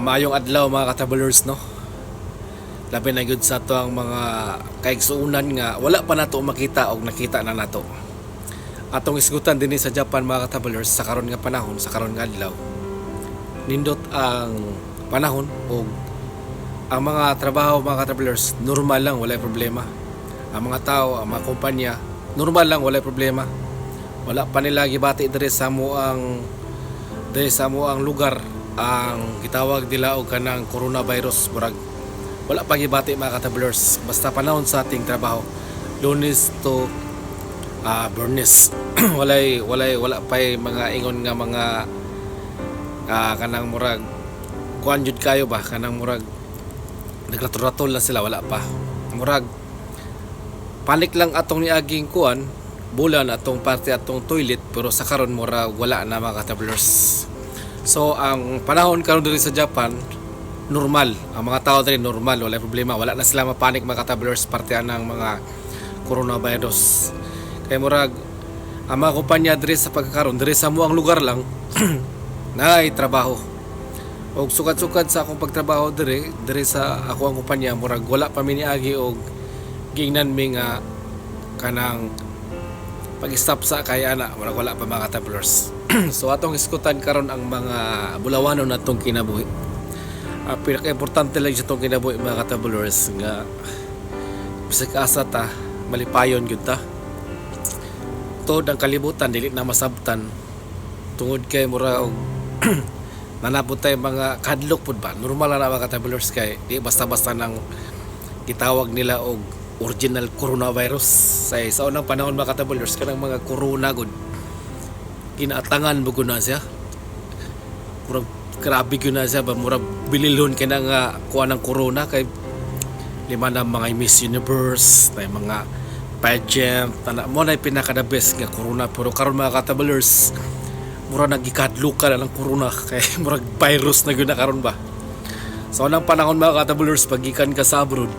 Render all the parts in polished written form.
Maayong adlaw, mga ka-travelers, no. Labi na gyud sa ato ang mga kaigsuonan nga wala pa nato makita og nakita na nato. Atong isgutan dinhi sa Japan, mga ka-travelers, sa karon nga panahon, sa karon nga adlaw. Nindot ang panahon og ang mga trabaho, mga ka-travelers, normal lang, walay problema. Ang mga tao, ang mga kumpanya, normal lang, walay problema. Wala pa nila gibati diri sa amo ang lugar ang gitawag nila og kanang coronavirus. Murag wala pa gibati, mga ka-travelers. Basta panahon sa ating trabaho, Lunes to Bernes, walay walay wala pay mga ingon nga mga kanang murag kuan jud kayo ba, kanang murag nagratol-ratol na sila, wala pa. Murag panik lang atong niaging kuan bulan, atong parte atong toilet, pero sa karon murag wala na, mga ka-travelers. So ang panahon karon diri sa Japan, normal. Ang mga tao diri normal, wala problema, wala na sila mapanik, mga ka-travelers, parte ang mga coronavirus. Kay murag ang mga kumpanya diri sa pagkakaron diri sa mo ang lugar lang naay trabaho. Og sukad-sukad sa akong pagtrabaho diri diri sa ako ang kumpanya, murag wala pa mi niagi og giingnan mi nga kanang pag-stop sa kay ana, murag wala pa, mga travelers. So atong iskutan karon ang mga bulawanon natong kinabuhi. Pinaka-importante lang sa atong kinabuhi, mga travelers, nga bisag asa ta, malipayon gyud ta. Tuod ang kalibutan dili na masabtan tungod kay mura og nanapod tayo mga kadlok pud ba. Normal na, mga travelers, kay di basta-basta nang gitawag nila og original coronavirus. Sa unang panahon, mga travelers, kanang mga corona gud, ginaatangan mo gud na siya. Murag grabe gyud na siya ba, murag bililhon kay na nga kuha ng corona, kay lima na mga Miss Universe na mga pageant tana mo na pinaka the best nga corona. Pero karon, mga ka-travelers, mura nagikadlo ka na ng corona kay murag virus na gyud na karon ba. Sa unang panahon, mga ka-travelers, pag gikan ka sa abroad,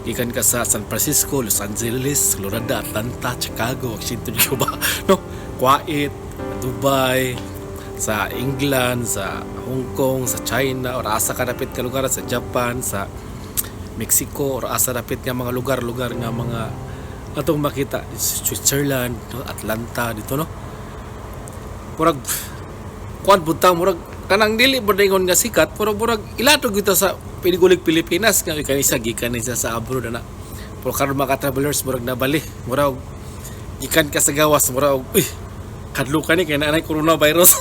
gikan ka sa San Francisco, Los Angeles, Florida, Atlanta, Chicago, Washington, Cuba, no, Kuwait, Dubai, sa England, sa Hong Kong, sa China, or asa ka dapit ka lugar, sa Japan, sa Mexico, or asa dapit nga mga lugar-lugar nga mga atong makita, Switzerland, no, Atlanta dito, no. Murag kuan pud ta, murag kanang dili ba ingon nga sikat, pero murag ilato gyud ta sa pinigulig Pilipinas nga kanisa gikan ni sa abroad na. Pero karon, mga travelers, murag nabali, murag gikan ka sa gawas, murag, "Uy, kadlo ka ni kay naanay coronavirus."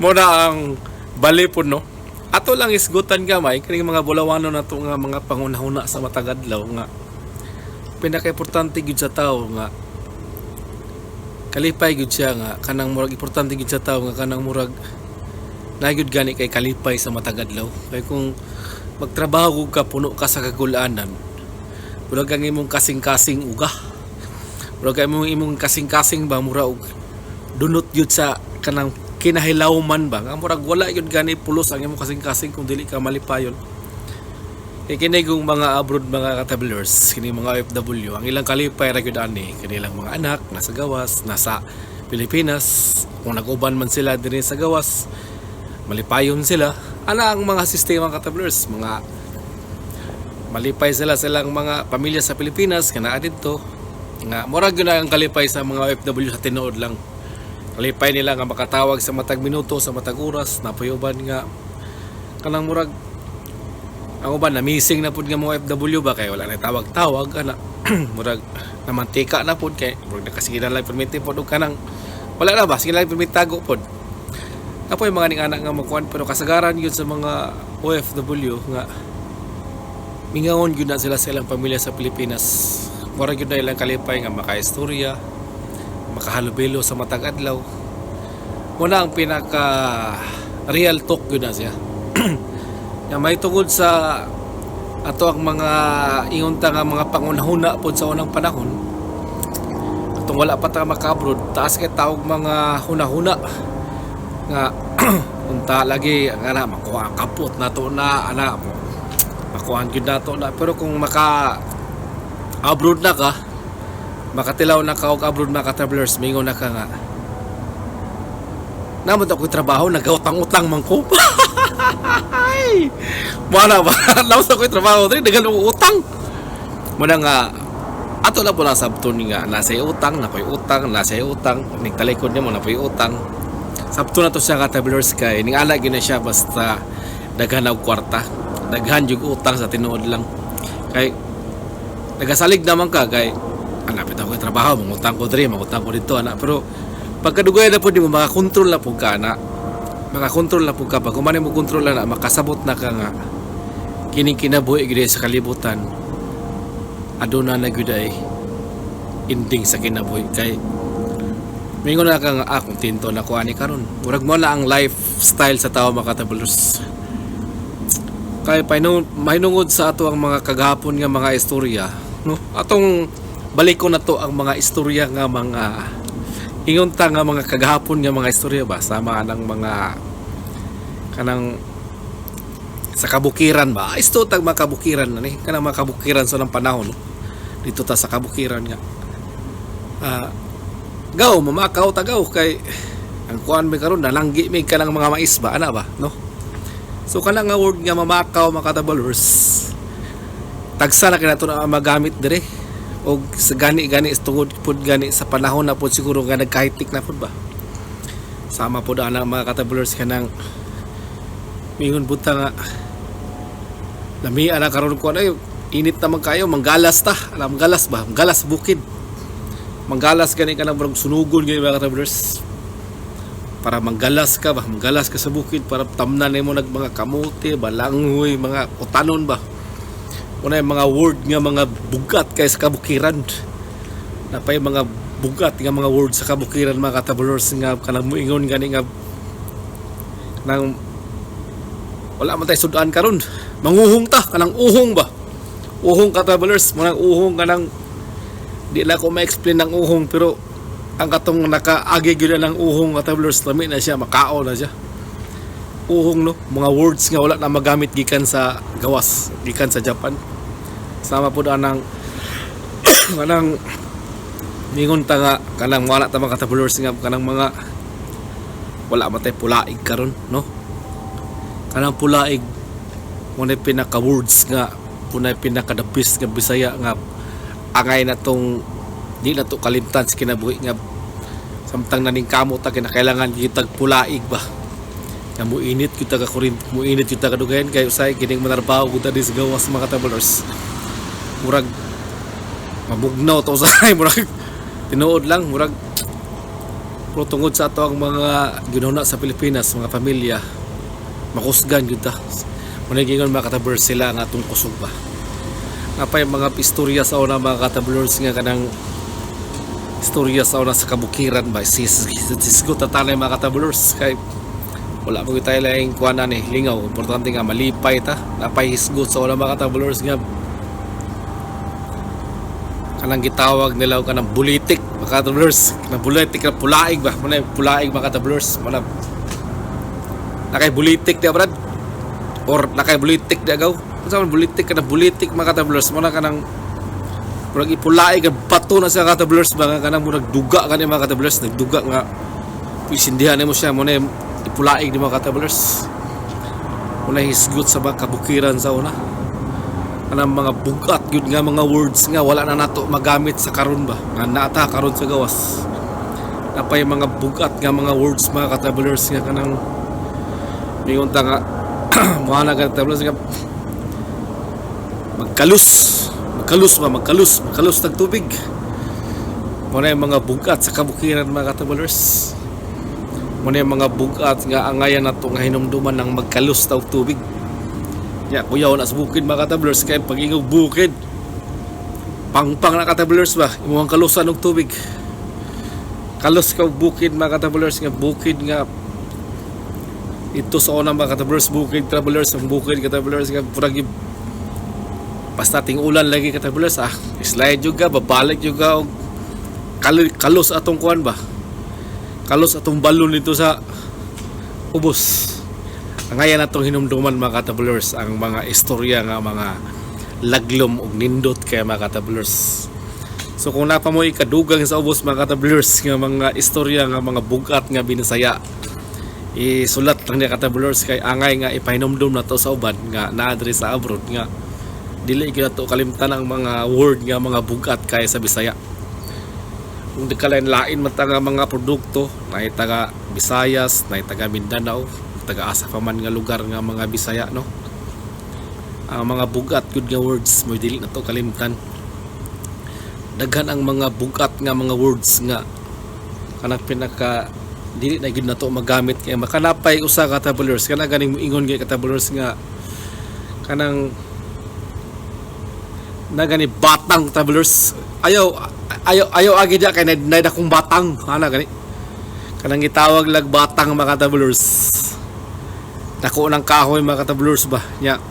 Mo na ang bali po, no. Ato lang isgutan gamay kining mga bulawanon nato nga mga panghunahuna sa matag adlaw nga pinaka-importante gyud sa tao nga kalipay gyud siya, nga kanang murag importante gyud sa tao nga kanang murag na gyud gani kay kalipay sa matag adlaw. Kay kung magtrabaho ka, puno ka sa kagulanan, murag ang imong kasing-kasing uga, murag ang imong kasing-kasing ba, mura og dunot gyud sa kanang kinahilawman ba, nga murag wala gyud gani pulos ang imong kasing-kasing kung dili ka malipayon. Kay kini kung mga abroad, mga ka-travelers, kini mga OFW, ang ilang kalipay ra gyud ani kanilang mga anak nasa gawas, nasa Pilipinas. Kung nag-uban man sila dinhi sa gawas, malipayon sila. Ana ang mga sistema, ka-travelers, mga malipay sila silang mga pamilya sa Pilipinas nga naa didto, nga murag gyud na ang kalipay sa mga OFW sa tinuod lang. Kalipay nila nga makatawag sa matag minuto, sa matag oras, napuyuban nga kanang murag ang uban na missing na pud nga mga OFW ba, kay wala na tawag-tawag ana. Murag namantika na pud kay murag nakasige na lang permiti pud og kanang wala na ba, sige lang permit tago pud. Apo yung mga ning anak nga makuan, pero kasagaran yun sa mga OFW nga mingawon gyud na sila sa ilang pamilya sa Pilipinas. Murag gyud na ilang kalipay nga makaistorya, makahalubilo sa matag adlaw. Muna ang pinaka real talk gyud na siya. Nga may tungod sa ato ang mga ingon ta nga mga pangunahuna pod sa unang panahon atong wala pa ta maka-abroad, taas kay tawag mga huna-huna nga unta lagi nga na makuha ang kapot nato na ana, makuha gyud nato na. Pero kung maka abroad na ka, makatilaw na ka og abroad, mga travelers, mingon na ka nga Naa man ako'y trabaho, nagautang-utang man ko. Ay! Mana ba? Naa man ako'y trabaho diri, daghan og utang. Muna nga ato lang po nasabton nga nasa utang, nakoy utang, nasa utang, ning talikod nimo na po'y utang. Sabton na to siya, ka-travelers, kay ning ala gyud na siya basta daghan og kwarta. Daghan jud utang sa tinuod lang. Kay nagasalig naman ka kay hanapit ako trabaho, mangutang ko diri, mangutang ko dito ana, pero pagkadugay na po di mo makakontrol na po ka ana. Makakontrol na po ka. Pag humani mo kontrol na, makasabot na ka nga kining kinabuhi gyud sa kalibutan, aduna na gyud ay ending sa kinabuhi, kay mingon na ka nga, ah, kontento na ko ani karon. Murag mo na ang lifestyle sa tao, mga katabulos, kay pahinungod sa ato ang mga kagahapon nga mga istorya, no? Atong balikon na to ang mga istorya nga mga ingon ta nga mga kagahapon nga mga istorya ba, sama anang mga kanang sa kabukiran ba. Isto tag mga kabukiran na ni, kanang mga kabukiran sa nang panahon, no? Dito ta sa kabukiran nga, ah, gaw mamakaw tagaw kay ang kuan mi karon, nalanggi mi kanang mga mais ba, ana ba, no? So kana nga word nga mamakaw, mga katabalers, tagsa na kinato na magamit dire og sa gani-gani tungod pud gani sa panahon na pud siguro nga nagkahitik na pud ba. Sama pud ana, mga katabalers, kanang mingon pud ta nga lami ana karon ko ay init naman kayo, manggalas ta, alam, manggalas ba, manggalas bukid, manggalas gani ka nang murag sunugon gani, mga katabalers, para manggalas ka ba, manggalas ka sa bukid para tamnan nimo nag mga kamote, balanghoy, mga utanon ba. Una yung mga word nga mga bugat kay sa kabukiran. Napay mga bugat nga mga word sa kabukiran, mga katabalers, nga kanang muingon gani nga nang wala man tay sudan karon, manguhong ta, kanang uhong ba, uhong, katabalers, manang uhong, kanang di lang ko ma-explain ng uhong, pero ang katong nakaagi gyud na ng uhong, katabalers, lami na siya, makao na siya, uhong, no? Mga words nga wala na magamit gikan sa gawas, gikan sa Japan. Sama po anang kanang mingon ta nga kanang wala ta, mga katabalers, nga kanang mga wala man tay pulaig karon, no? Kanang pulaig mo na pinaka words nga punay pinaka the best nga Bisaya nga angay na tong di na to kalimtan sa kinabuhi, nga samtang naningkamot ta, kinakailangan kitag pulaig ba, nga muinit kita ka kurin, muinit kita kadugayan, kay usay kining manarbaho gud di sa gawas, mga katabalers, murag mabugnaw to usahay, murag tinuod lang, murag. Pero tungod sa ato ang mga ginuna sa Pilipinas, mga pamilya, makusgan gyud ta. Muna gingon, mga katabalers, sila ang atong kusog ba. Napay mga istorya sa una, mga katabalers, nga kanang istorya sa una sa kabukiran ba, sis sisgot tatanay, mga katabalers, kay wala mo tayo laing kuha na ni lingaw, importante nga malipay ta. Napay hisgot sa una, mga katabalers, nga kanang gitawag nila og kanang bulitik, mga katabalers, kanang bulitik na pulaig ba. Muna pulaig, mga katabalers, muna nakay bulitik di brad or nakay bulitik di agaw. Unsa man bulitik? Kanang bulitik, mga katabalers, muna kanang murag ipulaig ang bato na sa katabalers ba, nga kanang murag duga kani, mga katabalers, nagduga nga isindihan nimo siya, muna ipulaig ni, mga katabalers. Muna hisgot sa mga kabukiran sa una, kanang mga bugat gyud nga mga words nga wala na nato magamit sa karon ba, nga naata karon sa gawas. Napay mga bugat nga mga words, mga katabalers, nga kanang mingon ta nga mga na katabalers nga magkalus, magkalus ba, magkalus, magkalus tag tubig. Muna yung mga bugat sa kabukiran, mga katabalers. Muna yung mga bugat nga angayan nato nga hinumduman ng magkalus tag tubig. Ya, kuyaw na sa bukid, mga katabalers, kay pag ingog bukid, pangpang na, katabalers ba, imong kalusan og tubig. Kalus ka og bukid, mga katabalers, nga bukid nga ito sa una, mga katabalers, bukid travelers, ang bukid, katabalers, nga purag basta ting ulan lagi, katabalers, ah, slide juga, babalik juga og kalus atong kuan ba, kalos atong balon nito sa ubos. Ang ngayon atong hinumduman, mga katabalers, ang mga istorya nga mga laglom og nindot kay, mga katabalers. So kung napa mo ikadugang sa ubos, mga katabalers, nga mga istorya nga mga bugat nga Binisaya. Isulat lang niya, ka-travelers, kay angay nga ipahinumdum na to sa uban nga naa diri sa abroad nga dili gyud nato kalimtan ang mga word nga mga bugat kay sa Bisaya. Kung di kalain-lain man ta nga mga produkto, naay taga Visayas, naay taga Mindanao, taga asa pa man nga lugar nga mga Bisaya, no? Ang mga bugat gud nga words mo dili nato kalimtan. Daghan ang mga bugat nga mga words nga kanang pinaka dili na gyud nato magamit kay makanapay usa ka, travelers, kana ganing moingon gyud ka, travelers, nga kanang na gani batang, travelers, ayaw ayaw ayaw agi dia kay nay dakong batang ana gani, kanang gitawag lag batang, mga travelers. Dako ng kahoy, mga travelers ba nya,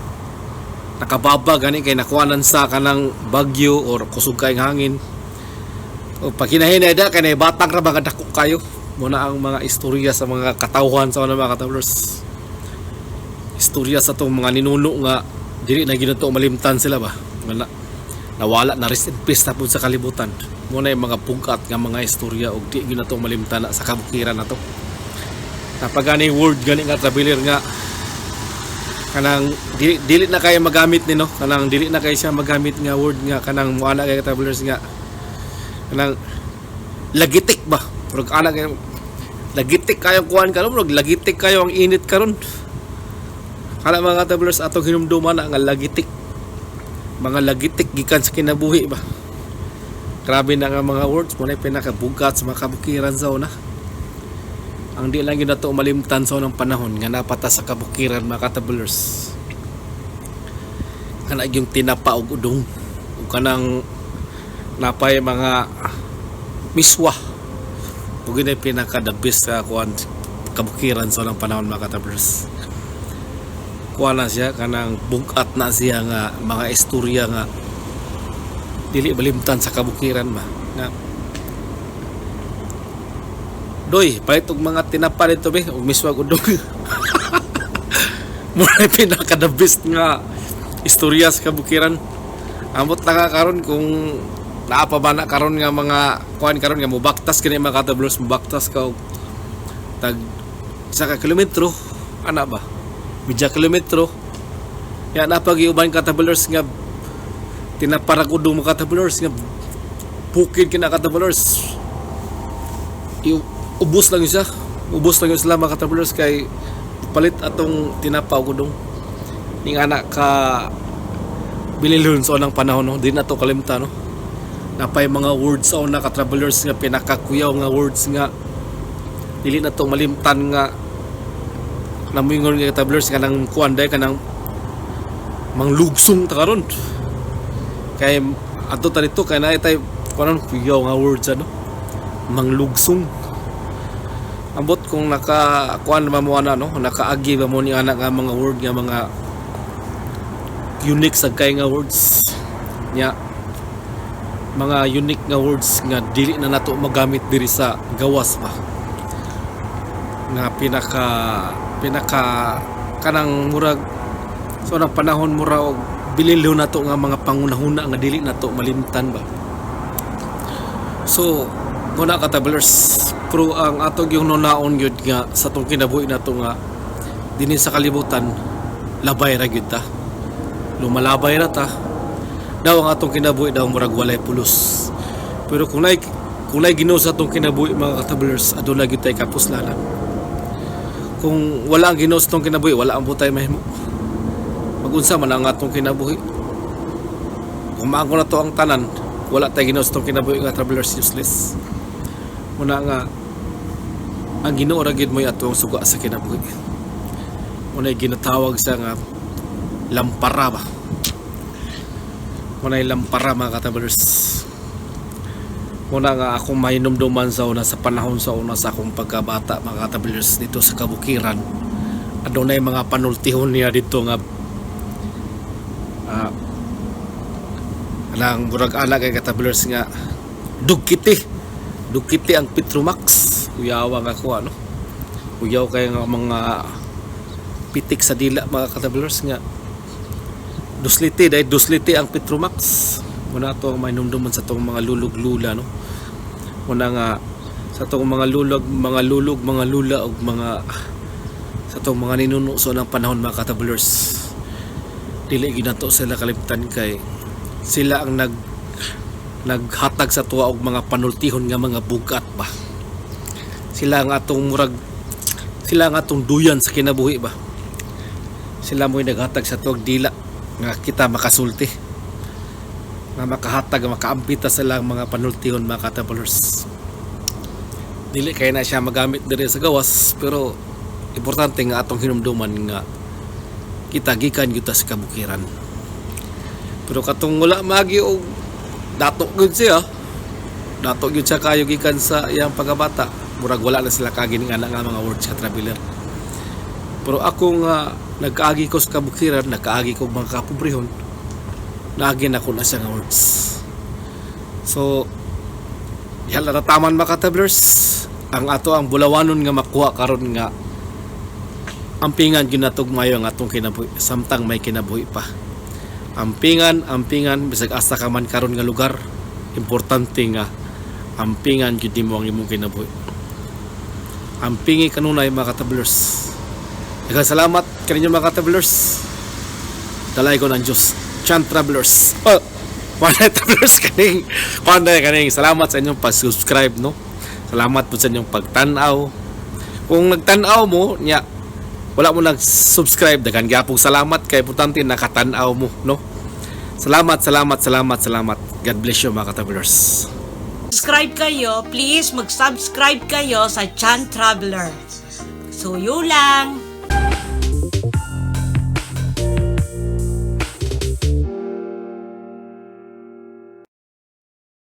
nakababa gani kay nakuanan sa kanang bagyo or kusog kay hangin o pag hinahinay da kay nay batang ra ba nga dako kayo. Muna ang mga istorya sa mga katawhan sa mga travelers, istorya sa atong mga ninuno nga dili na ginato malimtan sila ba. Wala, nawala na, rest in peace na pud sa kalibutan. Muna yung mga pugat nga mga istorya og di ginato malimtan na sa kabukiran na to. Napagani word gani nga, traveler, nga kanang dili na kayo magamit ni, no? Kanang dili na kayo siya magamit nga word nga kanang muana kay, travelers, nga kanang lagitik ba. Murag ana kay lagitik kayo kuan karon, murag lagitik kayo ang init karon. Kana, mga travelers, atong hinumduman na nga lagitik, mga lagitik gikan sa kinabuhi ba. Grabe na nga mga words mo na pinakabugat sa mga kabukiran sa una. Ang di lang yun nato malimtan sa unang panahon nga napata sa kabukiran, mga katabulers, kana yung tinapa og udong ug kanang napay mga miswa ug yun ay pinaka the best sa kuan kabukiran sa unang panahon, mga katabulers. Kuan na siya, kanang bugat na siya nga mga istorya nga dili malimtan sa kabukiran ba nga. Doy, palit og mga tinapa dito be, og miswag udong. Mura pinaka the best nga istorya sa kabukiran. Amot lang nga karon kung naa pa ba na karon nga mga kuan karon nga mubaktas kini, mga katablos, mubaktas ka og tag 1 ka kilometro ana ba, medya kilometro ya, napag-iuban ka, travelers, nga tinaparag udong, mga travelers, nga bukid kina, travelers. Ubos lang yun siya, ubos lang yun sila, mga travelers, kay palit atong tinapa og udong ning anak ka bililhon sa unang panahon, no? Di na to kalimta, no? Napay mga words sa una ka, travelers, nga pinakakuyaw nga words nga dili na to malimtan nga namuingon nga, travelers, kanang kuan day, kanang manglugsong ta karon kay adto ta dito kay naay tay kuan kuyaw nga words, ano, manglugsong. Ambot kung naka kuan ba mo ana, no? Nakaagi ba mo ni ana nga mga word nga mga unique sa kay nga words nya, mga unique nga words nga dili na nato magamit diri sa gawas ba, nga pinaka pinaka kanang murag sa unang panahon mura og bililho nato nga mga pangunahuna nga dili nato malimtan ba. So muna ka, travelers, pero ang atong yung nunaon gyud nga sa atong kinabuhi nato nga dinhi sa kalibutan, labay ra gyud ta, lumalabay ra ta daw. Ang atong kinabuhi daw murag walay pulos, pero kung naay Ginoo sa atong kinabuhi, mga ka-travelers, aduna gyud tay kapuslanan. Kung wala ang Ginoo sa atong kinabuhi, wala ang butay mahimo. Magunsa man ang atong kinabuhi kung maangko na to ang tanan? Wala tay Ginoo sa atong kinabuhi nga, travelers, useless. Muna nga ang Ginoo ra gyud mo'y atong suga sa kinabuhi. Muna ginatawag sa nga lampara ba. Muna lampara, mga ka-travelers. Muna nga akong mahinumduman sa una, sa panahon sa una sa akong pagkabata, mga ka-travelers, dito sa kabukiran, adunay mga panultihon niya dito nga kanang murag ana kay ka-travelers nga dugkiti dugkiti ang Petromax. Kuyawa nga ko ano, kuyaw kay nga mga pitik sa dila, mga ka-travelers, nga dusliti dahil dusliti ang Petromax. Muna ato ang mainumduman sa atong mga lulog-lula, no? Muna nga sa atong mga lulog, mga lula ug mga Sa atong mga ninuno sa unang panahon, mga katabulers, dili gyud nato sila kalimtan kay sila ang naghatag sa tuwa og mga panultihon nga mga bugat ba. Sila ang atong murag, sila ang atong duyan sa kinabuhi ba. Sila mo'y naghatag sa tuwag dila nga kita makasulti, nga makahatag, makaampita sa lang mga panultihon, mga katabulers. Dili kay na siya magamit diri sa gawas, pero importante nga atong hinumduman nga kita gikan gyud ta sa kabukiran. Pero katong wala maagi og dato gyud siya, dato gyud siya kayo gikan sa iyang pagkabata, murag wala na sila kaagi nga nga mga words, ka traveler. Pero ako nga nagkaagi ko sa kabukiran, nagkaagi ko mga kapobrehon, naagi na ko na siya nga words. So yala na taman, mga katravelers, ang ato ang bulawanon nga makuha karon nga ampingan gyud natog mayo ang atong kinabuhi samtang may kinabuhi pa. Ampingan, ampingan, bisag asa ka man karon nga lugar, importante nga ampingan gyud nimo ang imong kinabuhi. Ampingi kanunay, mga katravelers. Daghang salamat kaninyo, mga katravelers. Dalay ko ng Diyos. Chan Travelers. Oh, Panay Travelers, kaning panay kaning salamat sa inyong pag-subscribe, no. Salamat po sa inyong pagtan-aw. Kung nagtan-aw mo nya wala mo nag-subscribe, daghan gyapong salamat kay importante nakatan-aw mo, no. Salamat, salamat, salamat, salamat. God bless you, mga katravelers. Subscribe kayo, please mag-subscribe kayo sa Chan Traveler. So, yun lang.